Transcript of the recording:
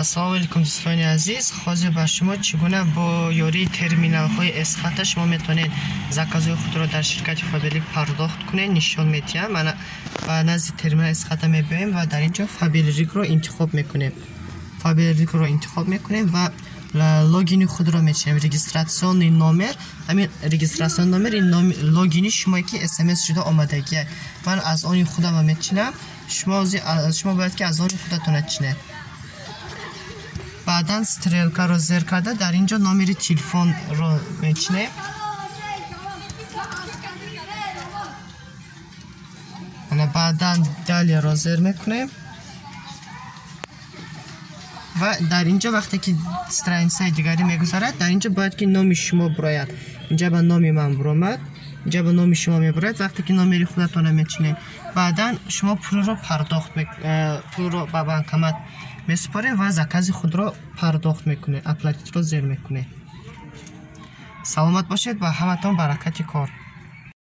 Ассалому алайкум, дӯстони азиз. Ҳозир ба шумо чӣ гуна бо ёрии терминалҳои Эсхата шумо метавонед заказҳои худро дар ширкати Фаберлик пардохт кунед, нишон медиҳам. Мана, ба назди терминал Эсхата мебиёем ва дар ин ҷо Фаберликро интихоб мекунем. Фаберликро интихоб мекунем ва логини худро мечинем. Регистрационный номер, ҳамин регистрационный номер, ин логини шумое, ки СМС шуда омадагия. Ман аз они худама мечинам, шумо бояд, ки аз они худатона чинед. Баъдан стрелкаро зер карда, дар ин ҷо номери телефонро мечинем. Ана, баъдан далееро зер мекунем ва дар ин ҷо, вақте ки страницаи дигарӣ мегузарад, дар ин ҷо бояд, ки номи шумо бурояд. Инҷа ба номи ман буромад, инҷа ба номи шумо мебурояд, вақте ки номери худатона мечинед. Баъдан шумо пулро пардохт, пулро ба банкомат месупоред ва закази худро пардохт мекунед, оплатитро зер мекунед. Саломат бошед, ба ҳаматон баракати кор.